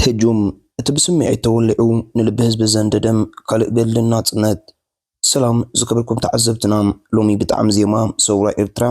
ህጁም፣ እቲ ብስምዒት ተወሊዑ ንልቢ ህዝቢ ዘንደደም ካልእ ገድልን ናጽነት። ሰላም ዝከበርኩም ተዓዘብትና፣ ሎሚ ብጣዕሚ ዜማ ሰውራ ኤርትራ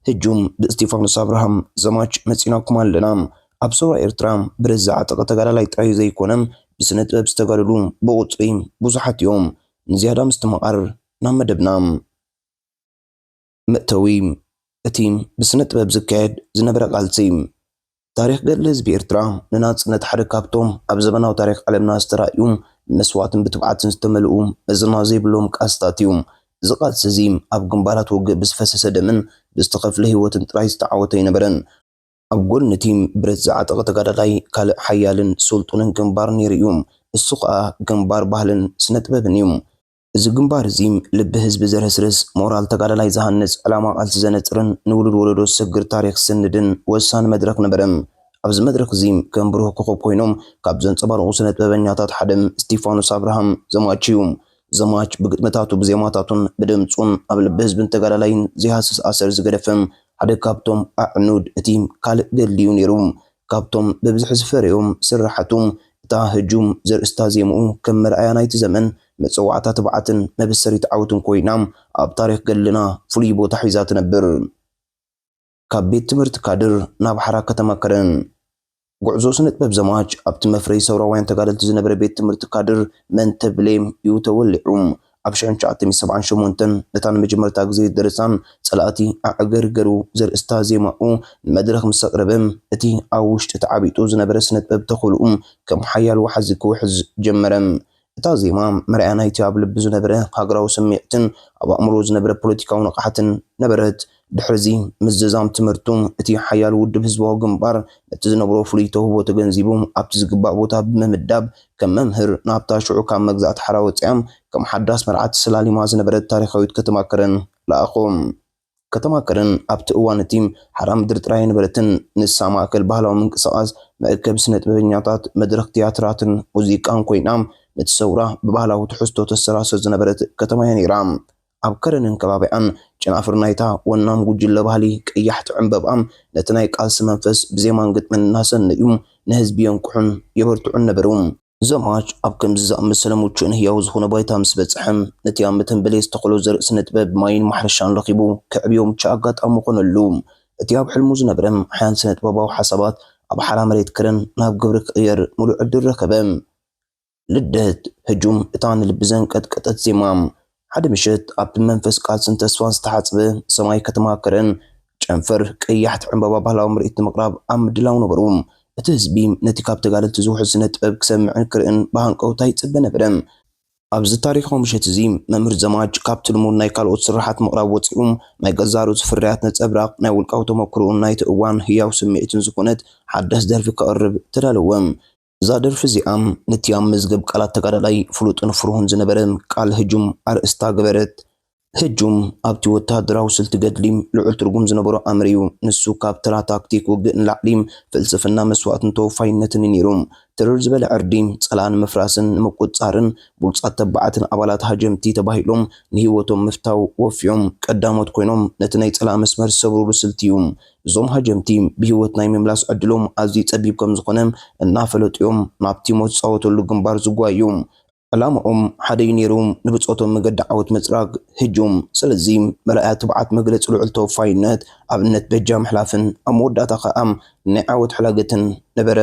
ህጁም ብእስቲፋኖስ ኣብርሃም ዘማች መጺናኩም ኣለና። ኣብ ሰውራ ኤርትራ ብረት ዝዓጠቐ ተጋዳላይ ጥራይ ዘይኮነ፣ ብስነ ጥበብ ዝተጋደሉ ብቑጽሪ ብዙሓት እዮም። ንዝያዳ ምስትምቓር ናብ መደብና። መእተዊ፣ እቲ ብስነ ጥበብ ዝካየድ ዝነበረ ቃልሲ። ታሪኽ ገድሊ ህዝቢ ኤርትራ ንናጽነት ሓደ ካብቶም ኣብ ዘመናዊ ታሪኽ ዓለምና ዝተራእዩ መስዋእትን ብትብዓትን ዝተመልኡ መዘና ዘይብሎም ቃልስታት እዩ። እዚ ቃልሲ እዚ ኣብ ግንባራት ውግእ ብዝፈሰሰ ደምን ብዝተኸፍለ ህይወትን ጥራይ ዝተዓወተ ኣይነበረን። ኣብ ጎኒ እቲ ብረት ዝዓጠቐ ተጋዳላይ ካልእ ሓያልን ስልጡንን ግንባር ነይሩ እዩ። እሱ ኸኣ ግንባር ባህልን ስነ ጥበብን እዩ። እዚ ግንባር እዚ ልቢ ህዝቢ ዘረስርስ፣ ሞራል ተጋዳላይ ዝሃንጽ፣ ዕላማ ቃልሲ ዘነጽርን ንውሉድ ወለዶ ዝሰግር ታሪኽ ዝስንድን ወሳኒ መድረኽ ነበረ። ኣብዚ መድረኽ እዚ ከም ብሩህ ኮኾብ ኮይኖም ካብ ዘንጸባርቑ ስነ ጥበበኛታት ሓደ እስቲፋኖስ ኣብርሃም ዘማች እዩ። ዘማች ብግጥምታቱ፣ ብዜማታቱን ብድምጹን ኣብ ልቢ ህዝብን ተጋዳላይን ዘይሃስስ ኣሰር ዝገደፈ ሓደ ካብቶም ኣዕኑድ እቲ ካልእ ገድሊ እዩ ነይሩ። ካብቶም ብብዝሒ ዝፈረዮም ስርሓቱ፣ እታ ህጁም ዘርእስታ ዜምኡ ከም መርኣያ ናይቲ ዘመን መጸዋዕታ ትብዓትን መበሰሪት ዓወትን ኮይና ኣብ ታሪኽ ገድልና ፍሉይ ቦታ ሒዛ ትነብር። ካብ ቤት ትምህርቲ ካድር ናብ ሓራ ከተማ ከረን። ጉዕዞ ስነ ጥበብ ዘማች ኣብቲ መፍረይ ሰውራውያን ተጋደልቲ ዝነበረ ቤት ትምህርቲ ካድር መንተብሌም እዩ ተወሊዑ። ኣብ ሽሕን ትሽዓተ ሚእትን ሰብዓን ሸሞንተን ነታ ንመጀመርታ ግዜ ዝደረሳን ጸላእቲ ኣዕገርገሩ ዘርእስታ ዜማኡ ንመድረኽ ምስ ኣቕረበ፣ እቲ ኣብ ውሽጢ ተዓቢጡ ዝነበረ ስነ ጥበብ ተኽእልኡ ከም ሓያል ወሓዚ ክውሕዝ ጀመረ። እታ ዜማ መርኣያ ናይቲ ኣብ ልቢ ዝነበረ ሃገራዊ ስምዒትን ኣብ ኣእምሮ ዝነበረ ፖለቲካዊ ንቕሓትን ነበረት። ድሕርዚ ምዝዛም ትምህርቱ፣ እቲ ሓያል ውድብ ህዝባዊ ግንባር ነቲ ዝነበሮ ፍሉይ ተውህቦ ተገንዚቡ፣ ኣብቲ ዝግባእ ቦታ ብምምዳብ፣ ከም መምህር ናብታ ሽዑ ካብ መግዛእቲ ሓራ ወጺኣ ከም ሓዳስ መርዓት ተሰላሊማ ዝነበረት ታሪኻዊት ከተማ ከረን ለኣኾ። ከተማ ከረን ኣብቲ እዋን እቲ ሓራ ምድሪ ጥራይ ኣይነበረትን። ንሳ ማእከል ባህላዊ ምንቅስቓስ፣ መእከቢ ስነ ጥበበኛታት፣ መድረኽ ትያትራትን ሙዚቃን ኮይና፣ ነቲ ሰውራ ብባህላዊ ትሕዝቶ ተሰራስር ዝነበረት ከተማ እያ ነይራ። ኣብ ከረንን ከባቢኣን፣ ጨናፍር ናይታ ወናም ጉጅለ ባህሊ ቀያሕቲ ዕምበባ ነቲ ናይ ቃልሲ መንፈስ ብዜማን ግጥምን እናሰነዩ ንህዝቢ የንቅሑን የበርትዑን ነበሩ። ዘማች ኣብ ከምዚ ዝኣመሰለ ምቹእን ህያው ዝኾነ ባይታ ምስ በጽሐ፣ ነቲ ኣብ መተንበሌ ዝተኸሎ ዘርኢ ስነ ጥበብ ማይን ማሕረሻን ረኺቡ ከዕብዮ ምቹእ ኣጋጣሚ ኾነሉ። እቲ ኣብ ሕልሙ ዝነበረ ሓያል ስነ ጥበባዊ ሓሳባት ኣብ ሓራ መሬት ከረን ናብ ግብሪ ክቕየር ምሉእ ዕድል ረኸበ። ልደት ህጁም፣ እታ ንልቢ ዘንቀጥቀጠት ዜማ። ሓደ ምሸት ኣብቲ መንፈስ ቃልስን ተስፋን ዝተሓጽበ ሰማይ ከተማ ከረን፣ ጨንፈር ቀያሕቲ ዕምባባ ባህላዊ ምርኢት ንምቕራብ ኣብ ምድላው ነበሩ። እቲ ህዝቢ ነቲ ካብ ተጋደልቲ ዝውሕዝ ስነ ጥበብ ክሰምዕን ክርእን ብሃንቀውታ ይጽበ ነበረ። ኣብዚ ታሪኻዊ ምሸት እዚ፣ መምህር ዘማች ካብቲ ልሙድ ናይ ካልኦት ስርሓት ምቕራብ ወጺኡ፣ ናይ ገዛእ ርእሱ ፍርያት ነጸብራቕ፣ ናይ ውልቃዊ ተመክሮኡን ናይቲ እዋን ህያው ስምዒትን ዝኾነት ሓዳስ ደርፊ ከቕርብ ተዳለወ። እዛ ደርፊ እዚኣ፣ ነቲ ኣብ መዝገብ ቃላት ተጋዳላይ ፍሉጥን ፍሩህን ዝነበረ ቃል ህጁም ኣርእስታ ገበረት። ህጁም ኣብቲ ወተሃደራዊ ስልቲ ገድሊ ልዑል ትርጉም ዝነበሮ ኣምር እዩ። ንሱ ካብ ተራ ታክቲክ ውግእ ንላዕሊ፣ ፍልስፍና መስዋእትን ተወፋይነትን እዩ ነይሩ። ትርር ዝበለ ዕርዲ፣ ጸላኢ ንምፍራስን ንምቁጽጻርን፣ ብሉጻት ተባዓትን ኣባላት ሃጀምቲ ተባሂሎም ንህይወቶም ምፍታው ወፊዮም ቀዳሞት ኮይኖም፣ ነቲ ናይ ጸላኢ መስመር ዝሰብሩሉ ስልቲ እዩ። እዞም ሃጀምቲ ብህይወት ናይ ምምላስ ዕድሎም ኣዝዩ ጸቢብ ከም ዝኾነ እናፈለጡ እዮም ናብቲ ሞት ዝጻወተሉ ግንባር ዝጓዩ። ዕላማኦም ሓደ እዩ ነይሩ፣ ንብጾቶም መገዲ ዓወት ምጽራግ፣ ህጁም። ስለዚ መርኣያ ትብዓት፣ መግለጺ ልዑል ተወፋይነት፣ ኣብነት በጃ ምሕላፍን ኣብ መወዳእታ ከኣ ናይ ዓወት ሕላገትን ነበረ።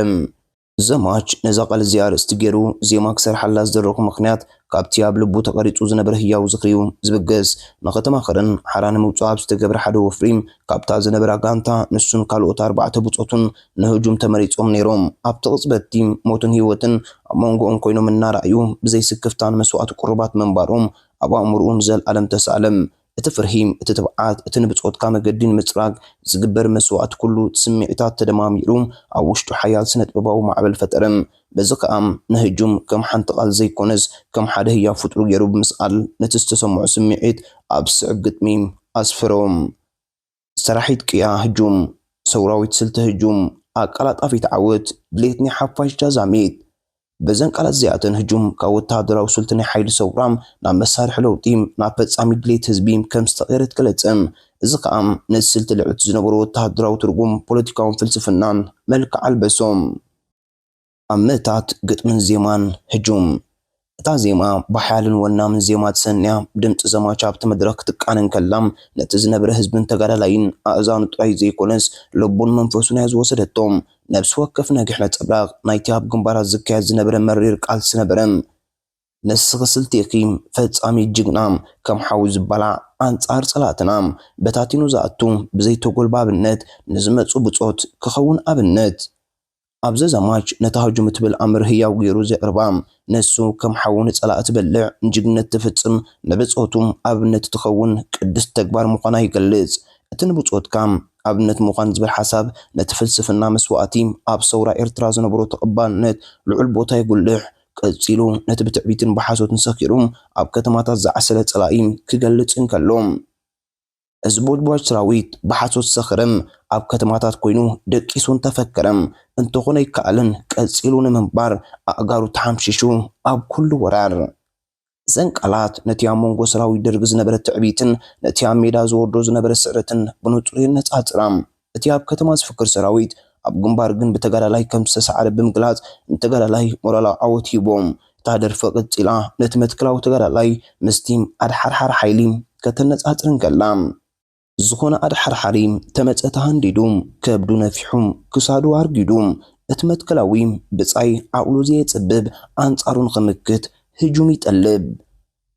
ዘማች ነዛ ቃል እዚኣ ኣርእስቲ ገይሩ ዜማ ክሰርሓላ ዝደረኹ ምኽንያት፣ ካብቲ ኣብ ልቡ ተቐሪጹ ዝነበረ ህያው ዝኽሪ እዩ ዝብገስ። ንከተማ ከረን ሓራ ንምውጻእ ኣብ ዝተገብረ ሓደ ወፍሪ፣ ካብታ ዝነበራ ጋንታ፣ ንሱን ካልኦት ኣርባዕተ ብጾቱን ንህጁም ተመሪጾም ነይሮም። ኣብቲ ቅጽበት እቲ፣ ሞትን ህይወትን ኣብ መንጎኦም ኮይኖም እናረኣዩ፣ ብዘይ ስክፍታ ንመስዋእቲ ቅሩባት ምንባሮም ኣብ ኣእምሮኡ ንዘለኣለም ተሳእለ። እቲ ፍርሂ፣ እቲ ትብዓት፣ እቲ ንብጾትካ መገዲ ንምጽራግ ዝግበር መስዋእቲ፣ ኩሉ እቲ ስምዒታት ተደማሚሩ ኣብ ውሽጡ ሓያል ስነ-ጥበባዊ ማዕበል ፈጠረ። በዚ ከኣ ንህጁም ከም ሓንቲ ቃል ዘይኮነስ ከም ሓደ ህያው ፍጡር ገይሩ ብምስኣል ነቲ ዝተሰምዖ ስምዒት ኣብ ስዕብ ግጥሚ ኣስፈሮ። ሰራሒት ቅያ ህጁም፣ ሰውራዊት ስልቲ ህጁም፣ ኣቀላጣፊት ዓወት፣ ድሌት ናይ ሓፋሽ ጃዛሚት። በዘን ቃላት እዚኣተን ህጁም ካብ ወተሃደራዊ ስልቲ ናይ ሓይሊ ሰውራ ናብ መሳርሒ ለውጢ፣ ናብ ፈጻሚ ድሌት ህዝቢ ከም ዝተቐየረት ገለጸ። እዚ ከኣ ነቲ ስልቲ ልዕልቲ ዝነበሮ ወተሃደራዊ ትርጉም፣ ፖለቲካውን ፍልስፍናን መልክዕ ኣልበሶ። ኣብ ምእታት ግጥምን ዜማን ህጁም። እታ ዜማ ብሓያልን ወናምን ዜማ ትሰንያ ብድምፂ ዘማች ኣብቲ መድረኽ ክትቃነ እንከላ፣ ነቲ ዝነበረ ህዝብን ተጋዳላይን ኣእዛኑ ጥራይ ዘይኮነስ ልቡን መንፈሱን እያ ዝወሰደቶ። ነብሲ ወከፍ ነግሕ ነጸብራቕ ናይቲ ኣብ ግንባራት ዝካየድ ዝነበረ መሪር ቃልሲ ነበረ። ንስኺ ስልቴኺ ፈጻሚት ጅግና፣ ከም ሓዊ ዝበላዕ ኣንጻር ጸላእትና፣ በታቲኑ ዝኣቱ ብዘይተጎልባብነት ንዝመጹ ብጾት ክኸውን ኣብነት። ኣብዚ ዘማች ነታ ህጁም እትብል ኣምር ህያው ገይሩ ዘቕርባ፣ ንሱ ከም ሓዊ ንጸላእ ትበልዕ፣ ንጅግነት ትፍጽም፣ ንብጾቱ ኣብነት እትኸውን ቅድስቲ ተግባር ምዃና ይገልጽ። እቲ ንብጾትካ ኣብነት ምዃን ዝብል ሓሳብ ነቲ ፍልስፍና መስዋእቲ ኣብ ሰውራ ኤርትራ ዝነበሮ ተቐባልነት ልዑል ቦታ የጉልሕ። ቀጺሉ ነቲ ብትዕቢትን ብሓሶትን ሰኺሩ ኣብ ከተማታት ዝዓሰለ ጸላኢ ክገልጽ እንከሎ፣ እዚ ቦጅቧጅ ሰራዊት ብሓሶት ሰኽረ፣ ኣብ ከተማታት ኮይኑ ደቂሱ እንተፈከረ፣ እንተኾነ ኣይከኣለን፣ ቀጺሉ ንምንባር ኣእጋሩ ተሓምሺሹ ኣብ ኩሉ ወራር። እዘን ቃላት ነቲ ኣብ መንጎ ሰራዊት ደርጊ ዝነበረ ትዕቢትን ነቲ ኣብ ሜዳ ዝወርዶ ዝነበረ ስዕረትን ብንጹር የነጻጽራ። እቲ ኣብ ከተማ ዝፍክር ሰራዊት ኣብ ግንባር ግን ብተጋዳላይ ከም ዝተሰዓረ ብምግላጽ፣ ንተጋዳላይ ሞራላዊ ዓወት ሂቦም። እታ ደርፊ ቀጺላ፣ ነቲ መትከላዊ ተጋዳላይ ምስቲ ኣድሓርሓሪ ሓይሊ ከተነጻጽር እንከላ፣ ዝኾነ ኣድሓርሓሪ ተመጸ ተሃንዲዱ፣ ከብዱ ነፊሑ፣ ክሳዱ ኣርጊዱ፣ እቲ መትከላዊ ብጻይ ዓቕሉ ዘየጽብብ ኣንጻሩ ንኽምክት ህጁም ይጠልብ።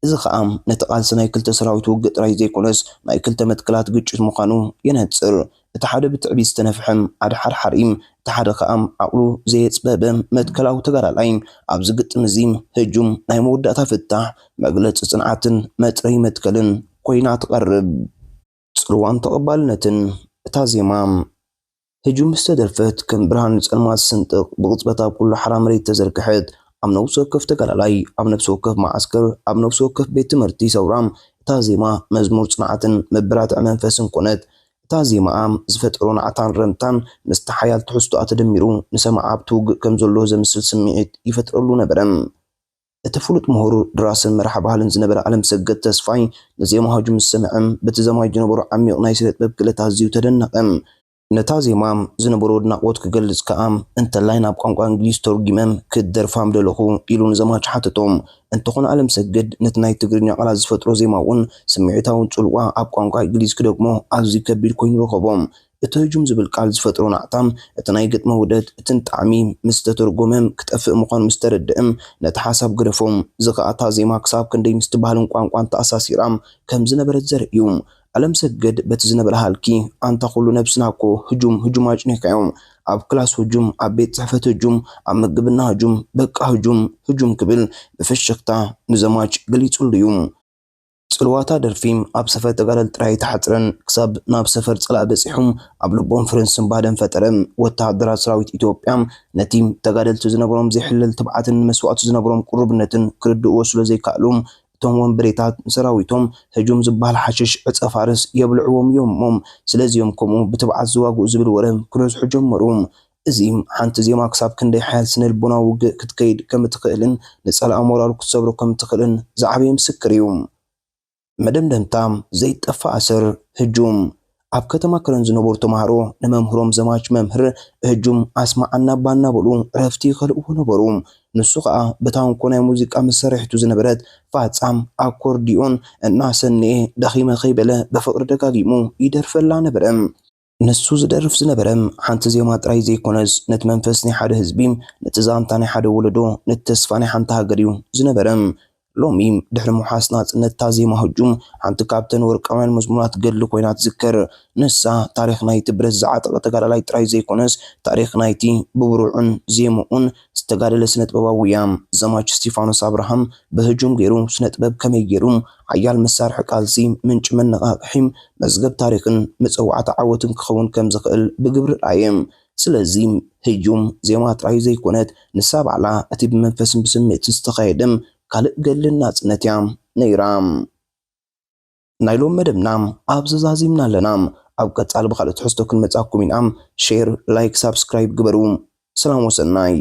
እዚ ኸኣ ነቲ ቃልሲ ናይ ክልተ ሰራዊት ውግእ ጥራይ ዘይኮነስ ናይ ክልተ መትከላት ግጭት ምዃኑ የነጽር። እቲ ሓደ ብትዕቢት ዝተነፍሐ ኣድሓርሓሪ፣ እቲ ሓደ ኸኣ ዓቕሉ ዘየጽበበ መትከላዊ ተጋዳላይ። ኣብዚ ግጥም እዚ ህጁም ናይ መወዳእታ ፍታሕ፣ መግለጺ ጽንዓትን መጽረዪ መትከልን ኮይና ትቐርብ። ጽልዋን ተቐባልነትን እታ ዜማ። ህጁም ዝተደርፈት ከም ብርሃን ንጸልማት ዝስንጥቕ፣ ብቕጽበት ኣብ ኩሉ ሓራ መሬት ተዘርግሐት። ኣብ ነፍሲ ወከፍ ተጋዳላይ፣ ኣብ ነፍሲ ወከፍ መዓስከር፣ ኣብ ነፍሲ ወከፍ ቤት ትምህርቲ ሰውራ፣ እታ ዜማ መዝሙር ጽንዓትን መበራትዒ መንፈስን ኮነት። እታ ዜማኣ ዝፈጠሮ ናዕታን ረምታን ምስቲ ሓያል ትሕዝቶኣ ተደሚሩ፣ ንሰማዓ ኣብቲ ውግእ ከም ዘሎ ዘምስል ስምዒት ይፈጥረሉ ነበረ። እቲ ፍሉጥ ምሁር፣ ደራስን መራሒ ባህልን ዝነበረ ኣለምሰገድ ተስፋይ ንዜማ ህጁም ምስ ሰምዐ፣ በቲ ዘማች ዝነበሮ ዓሚቕ ናይ ስነ ጥበብ ክእለት ኣዝዩ ተደነቐ። ነታ ዜማ ዝነበሮ ኣድናቖት ክገልጽ ከኣ እንተላይ ናብ ቋንቋ እንግሊዝ ተርጒመ ክትደርፋ ምደለኹ ኢሉ ንዘማች ሓተቶ። እንተኾነ ኣለምሰገድ ነቲ ናይ ትግርኛ ቃላት ዝፈጥሮ ዜማ እውን ስምዒታውን ጽልዋ ኣብ ቋንቋ እንግሊዝ ክደግሞ ኣዝዩ ከቢድ ኮይኑ ረኸቦ። እቲ ህጁም ዝብል ቃል ዝፈጥሮ ናዕታ፣ እቲ ናይ ግጥሚ ውህደት፣ እቲ ንጣዕሚ ምስ ተተርጎመ ክጠፍእ ምዃኑ ምስ ተረድአ፣ ነቲ ሓሳብ ገደፎ። እዚ ኸኣ እታ ዜማ ክሳብ ክንደይ ምስቲ ባህልን ቋንቋን ተኣሳሲራ ከም ዝነበረት ዘርኢ እዩ። ኣለምሰገድ በቲ ዝነበረ ሃልኪ፣ ኣንታ ኩሉ ነብስና እኮ ህጁም፣ ህጁም ኣጭኒኻዮ። ኣብ ክላስ ህጁም፣ ኣብ ቤት ጽሕፈት ህጁም፣ ኣብ ምግብና ህጁም፣ በቃ ህጁም፣ ህጁም ክብል ብፍሽኽታ ንዘማች ገሊጹሉ እዩ። ጽልዋታ ደርፊ ኣብ ሰፈር ተጋደልቲ ጥራይ ኣይተሓጽረን፣ ክሳብ ናብ ሰፈር ጸላኢ በጺሑ ኣብ ልቦም ፍርን ስንባደን ፈጠረ። ወተሃደራት ሰራዊት ኢትዮጵያ ነቲ ተጋደልቲ ዝነበሮም ዘይሕለል ትብዓትን ንመስዋእቲ ዝነበሮም ቅሩብነትን ክርድእዎ ስለ ዘይከኣሉ፣ እቶም ወንበዴታት ንሰራዊቶም ህጁም ዝበሃል ሓሽሽ ዕጸ ፋርስ የብልዕዎም እዮም እሞ፣ ስለዚ እዮም ከምኡ ብትብዓት ዝዋግኡ ዝብል ወረ ክነዝሑ ጀመሩ። እዚ ሓንቲ ዜማ ክሳብ ክንደይ ሓያል ስነ ልቦናዊ ውግእ ክትከይድ ከም እትኽእልን ንጸላኢ ሞራሉ ክትሰብሮ ከም እትኽእልን ዝዓበየ ምስክር እዩ። መደምደምታ፣ ዘይጠፍእ ኣሰር ህጁም። ኣብ ከተማ ከረን ዝነበሩ ተማሃሮ ንመምህሮም ዘማች መምህር ህጁም ኣስምዓና እባ እናበሉ ዕረፍቲ ይኸልእዎ ነበሩ። ንሱ ኸኣ በታ እንኮ ናይ ሙዚቃ መሳርሒቱ ዝነበረት ፋጻ፣ ኣኮርድዮን፣ እናሰነየ ደኺመ ከይበለ ብፍቕሪ ደጋጊሙ ይደርፈላ ነበረ። ንሱ ዝደርፍ ዝነበረ ሓንቲ ዜማ ጥራይ ዘይኮነስ፣ ነቲ መንፈስ ናይ ሓደ ህዝቢ፣ ነቲ ዛንታ ናይ ሓደ ወለዶ፣ ነቲ ተስፋ ናይ ሓንቲ ሃገር እዩ ዝነበረ። ሎሚ ድሕሪ ምውሓስ ናጽነት፣ እታ ዜማ ህጁም ሓንቲ ካብተን ወርቃውያን መዝሙራት ገድሊ ኮይና ትዝከር። ንሳ ታሪኽ ናይቲ ብረት ዝዓጠቐ ተጋዳላይ ጥራይ ዘይኮነስ፣ ታሪኽ ናይቲ ብብርዑን ዜምኡን ዝተጋደለ ስነ-ጥበባዊ እያ። ዘማች እስቲፋኖስ ኣብርሃም ብህጁም ገይሩ ስነ-ጥበብ ከመይ ገይሩ ሓያል መሳርሒ ቃልሲ፣ ምንጪ መነቓቕሒ፣ መዝገብ ታሪኽን መጸዋዕታ ዓወትን ክኸውን ከም ዝኽእል ብግብሪ ረኣየ። ስለዚ ህጁም ዜማ ጥራይ ዘይኮነት፣ ንሳ ባዕላ እቲ ብመንፈስን ብስምዒትን ዝተኻየደ ካልእ ገድልን ናጽነት እያ ነይራ። ናይ ሎም መደብና ኣብዚ ዛዚምና ኣለና። ኣብ ቀጻሊ ብኻልእ ትሕዝቶ ክንመጻኩም ኢና። ሼር፣ ላይክ፣ ሳብስክራይብ ግበሩ። ሰላም ወሰናይ።